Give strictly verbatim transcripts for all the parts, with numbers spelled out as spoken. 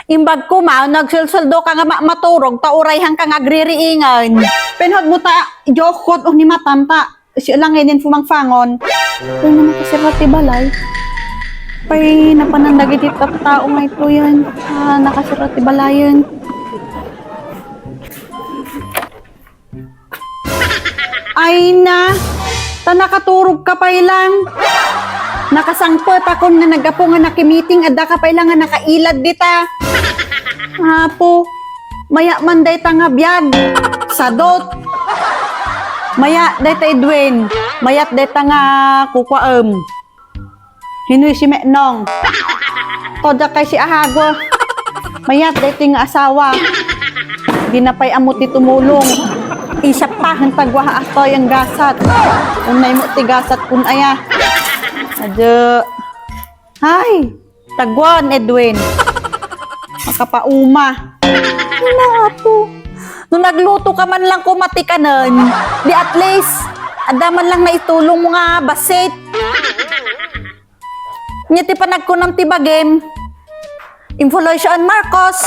Imbag koma, nagsulsuldo ka nga ma-, maturog, ta uray han ka nga agririingan. Pinhod mo ta, jokot, o ni matam ta. Si lang inin fumangfangon. Uy, nakasira ti balay. Pay, napanan dagiti tattao nga ito yan. Ah, nakasira ti balayen. Ay na, ta nakaturog ka pay lang. Nakasangpet ako nga naggapu nga nakimiting, adda ka pay lang nga nakailad dita. Apo, maya man dayta nga biag. Sadot. Maya dayta Edwin. Mayat dayta nga kukuaem. Hinoy si Meknong? Toda kay si Ahagwa. Mayat daytoy nga asawa. Di na pay ammo ti tumulong. Isap pa, han tagwa ha astoy ang gasat. Unay mo ti gasat kun aya. Adyo. Ay, tagwan, Edwin. Makapauma. Napo. No nagluto ka man lang koma ti kanen, di at least, adda man lang naitulong mo nga basit. Nya ti panagkunam ti bagim, influensya ni Marcos.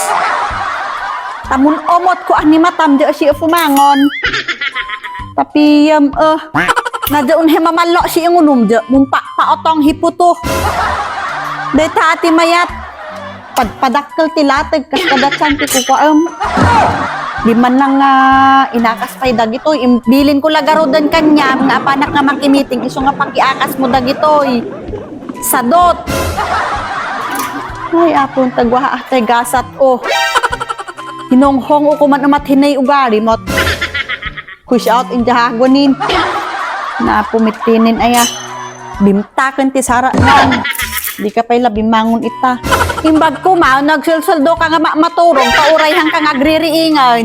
Tamon umot ko ani matam di asi ufumangon. Tapiyam, eh. Nadya unhe mamallo si ingunum di, mumpa, paotong hiputo. Dayta ati mayat. Pad-, padakkel ti lateg, kas kadatan ti kukuaem. Di man lang nga inakas pay dagitoy. Im-, bilin ko la garuden kaniam nga apanak nga makimiting, isu nga pakiakas mo dagitoy. Sadot! Ay, Apo, tagwa, ah, tay gasat, oh. Hinonghong ko man umat hinay ugali mo. Push out in the hagwanin. Napumitinin aya. Bimtaken ti sara nan. Di ka pay la bimangon ita. Imbag koma, nagsulsuldo ka nga ma-, maturog, paurayhan ka nga agririingan.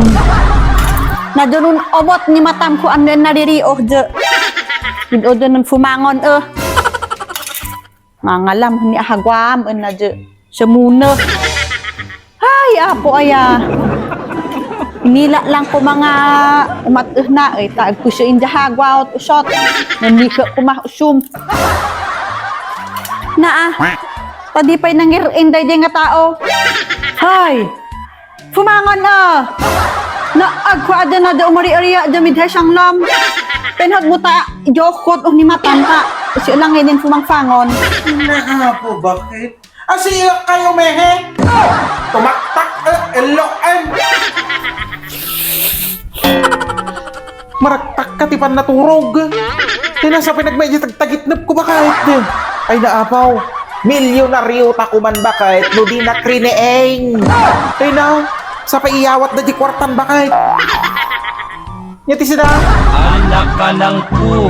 Nadunon umot ni matam ko ano yan naririok, je. Ido nun fumangon, eh. Mangalam ni ahagwam, en na je. Semuna. Ay, Apo aya. Inila lang ko mga umat-, eh, na, eh, ta agkusyo inda hagwa, ot usot. Nandika ko ma-, usum. Naa, padi pa'y nangir-, inday di nga tao. Hay! Fumangan a! Na, agkwa ada na da umari-ari a da midhay siyang lam. Penhod mo ta, jokot, oh, ni matan ta. Kasi lang ngayon fumangfangon. Nakapo, bakit? Asi ilak kayo, mehe. Tumaktak, eh, elo, em. Maragtak ka ti pannaturog. Ti nasa pinagmedyo tagtagitnep ko, bakit? Ay, naapaw. Milyonaryo ta kuman, bakit? No di na krineeng. Ay, na, sa paiyawat da di kwartan, bakit? Nya ti sida? Anak ka ng pu.